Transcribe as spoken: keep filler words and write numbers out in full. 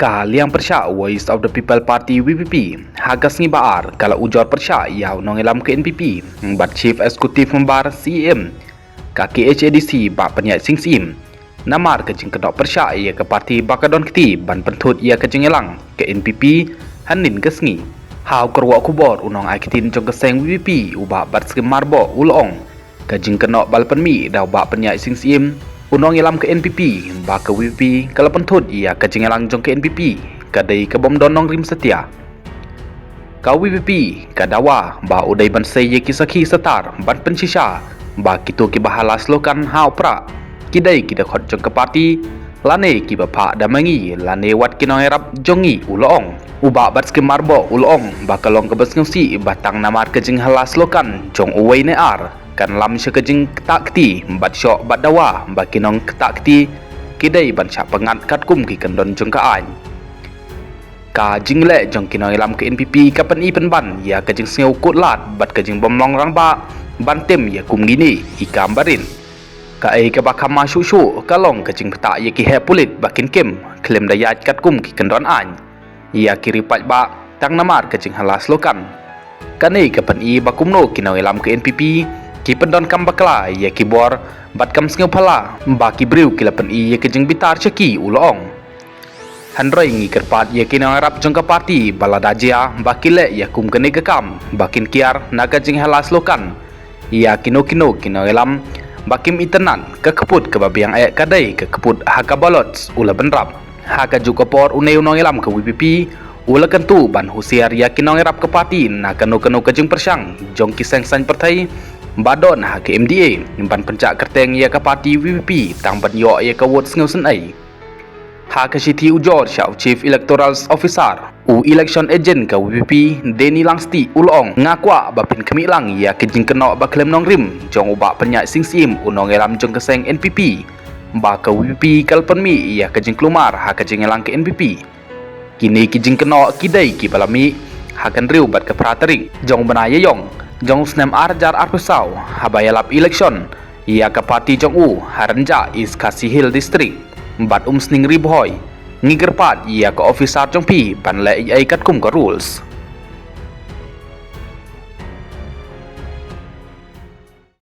Ka liang pyrshah Voice of the People Party, V P P, ha ka sngi ba ar ka la ujor pyrshah ïa u nongïalam ka N P P bad Chief Executive Member, C E M, ka K H A D C, Bah Pynïaid Sing Syiem, namar ka jingkynnoh pyrshah ïa ka party ba ka don kti ban pynthut ïa ka jingïalang ka N P P hynnin ka sngi. Ha u kyrwoh khubor, u nongai ktien jong ka seng V P P, u Bah Batskhem Myrboh, u la ong, ka jingkynnoh ba la pynmih da u Bah Pynïaid Sing Syiem, u nongïalam ka N P P, ba ka V P P ka la pynthut ïa ka jingïalang jong ka N P P ka dei ka bym don nongrim satia. Ka V P P ka dawa ba u dei ban sei ïa ki sakhi satar ban pynshisha ba kito kiba ha la slokan ha u prah ki dei ki dkhot jong ka party, lane kiba phah da ma ngi lane wat ki nongïarap jong ngi, u la ong. U Bah Batskhem Myrboh u la ong ba ka long kaba sngewsih ba tang namar ka jinghala slokan jong uwei ne ar kan lam sha ka jingktah kti bad shoh bad dawa ba ki nongktah kti ki dei ban shah pyngngad katkum ki kyndon jong ka aiñ. Ka jingleh jong ki nongïalam ka N P P ka pyni pynban ïa ka jingsngew kut lad bad ka jingbym long rangbah ban tim ïa kum kine ki kam barit. Kaei kaba kham ma shuh shuh ka long ka jingpyntah ïa ki heh pulit ba kin kim khlem da ïaid katkum ki kyndon aiñ ïa ki riewpaidbah tang namar ka jinghala slokan. Kane ka pyni ba kumno ki nongïalam ka N P P ki pyndonkam bakla ïa ki bor bad kam sngewphylla ba ki briew ki la pyni ïa ka jingbitar sha ki, u la ong. Hynrei ngi kyrpad ïa ki nongïarap jong ka party ba lada jia ba ki leh ïa kum kane ka kam ba kin kiar na ka jinghala slokan ïa kino kino ki nongïalam ba kim itynnad. Ka kput kaba biang eh ka dei ka kput ha ka ballot, u la bynrap. Ha kajuh ka por, une u nongïalam ka V P P u la kyntu ban husiar ïa ki nongïarap ka party na kano kano ka jingpyrshang jong ki seng saiñ pyrthei ba don ha ka M D A ban pynjah kyrteng ïa ka party V P P tang ban ïoh ïa ka vote sngewsynei. Ha ka shithi ujor sha u Chief Electoral Officer, u election agent ka V P P, Denny Langstih, u la ong, nga kwah ba phin khmih lang ïa ka jingkynnoh ba khlem nongrim jong u Bah Pynïaid Sing Syiem, u nongïalam jong ka seng N P P, ba ka V P P ka la pynmih ïa ka jingkulmar ha ka jingïalang ka N P P. Kine ki jingkynnoh ki dei kiba la mih ha ka hynriew bad ka phra tarik jong u bnai Ïaïong jong u snem ar hajar arphew saw, haba ïalap election ïa ka party jong u ha Rynjah, East Khasi Hills District, bad Umsning Ri Bhoi. Ngi kyrpad ïa ka officer jong phi ban leh ei ei katkum ka rules.